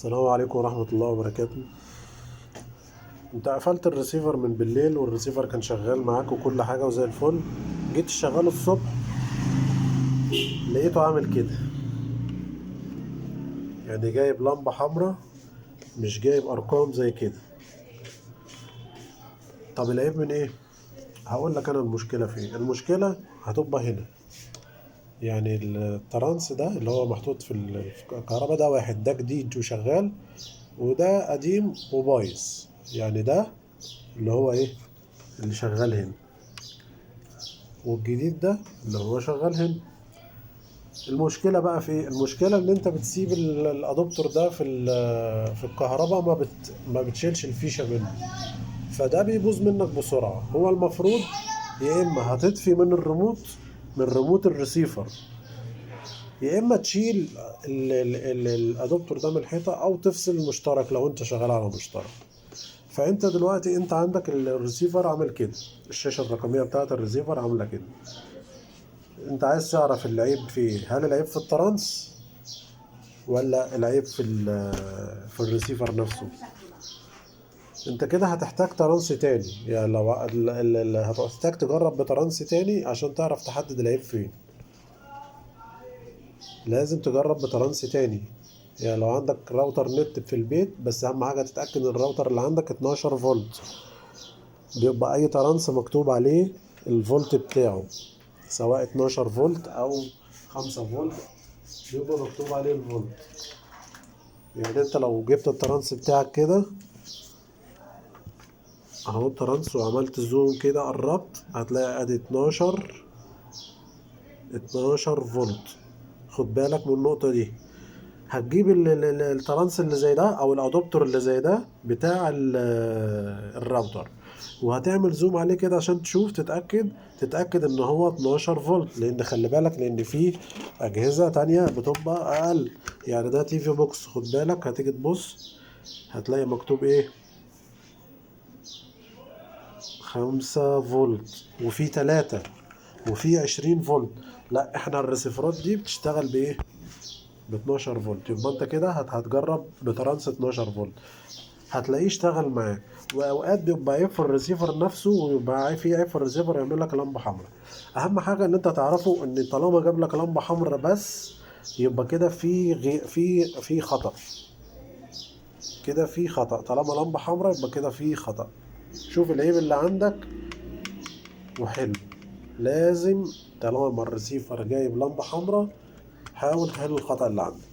السلام عليكم ورحمة الله وبركاته. انت قفلت الريسيفر من بالليل والريسيفر كان شغال معاك وكل حاجة وزي الفل. جيت تشغله الصبح لقيته عامل كده، يعني جايب لمبة حمراء مش جايب ارقام زي كده. طب العيب من ايه؟ هقول لك انا المشكلة فين. المشكلة هتبقى هنا، يعني الترانس ده اللي هو محطوط في الكهرباء ده واحد، ده جديد وشغال وده قديم وبايظ، يعني ده اللي هو ايه اللي شغال هنا، والجديد ده اللي هو شغال هنا. المشكلة بقى في ايه؟ المشكلة ان انت بتسيب ال adaptor ده في الكهرباء، ما بتشيلش الفيشة منه، فده بيبوظ منك بسرعة. هو المفروض يا اما هتطفي من الريموت، من ريموت الريسيفر، يا اما تشيل ال adaptor ده من الحيطة، او تفصل المشترك لو انت شغال على مشترك. فانت دلوقتي انت عندك الريسيفر عامل كده، الشاشة الرقمية بتاعت الريسيفر عاملة كده. انت عايز تعرف العيب في ايه؟ هل العيب في الترانس ولا العيب في الريسيفر نفسه؟ انت كده هتحتاج ترانس تاني، يعني لو هتحتاج تجرب بترانس تاني عشان تعرف تحدد العيب فين. لازم تجرب بترانس تاني، يعني لو عندك راوتر نت في البيت، بس اهم حاجة تتأكد ان الراوتر اللي عندك 12 فولت، بيبقى اي ترانس مكتوب عليه الفولت بتاعه، سواء 12 فولت او 5 فولت بيبقى مكتوب عليه الفولت. يعني انت لو جبت الترانس بتاعك كده اهو الترانس، وعملت zoom كده قربت، هتلاقي ادي 12 فولت. خد بالك من النقطة دي. هتجيب الترانس اللي زي ده او ال adaptor اللي زي ده بتاع الراوتر، وهتعمل zoom عليه كده عشان تشوف، تتأكد ان هو 12 فولت، لان خلي بالك لان في اجهزة تانية بتبقى اقل. يعني ده TV box، خد بالك هتيجي تبص هتلاقي مكتوب ايه، 5 فولت، وفي 3، وفي 20 فولت. لا، احنا الريسيفرات دي بتشتغل بايه؟ ب 12 فولت. يبقى انت كده هتجرب بترانس 12 فولت، هتلاقيه اشتغل معاك. واوقات بيبقى عيب في الريسيفر نفسه، ويبقى في عيب في الريسيفر يعمل لك لمبه حمراء. اهم حاجه ان انت تعرفه ان طالما جاب لك لمبه حمراء بس، يبقى كده في خطأ، كده في خطأ. طالما لمبه حمراء يبقى كده في خطأ. شوف العيب اللي عندك وحله. لازم طالما الريسيفر جايب لمبه حمراء حاول تحل الخطأ اللي عندك.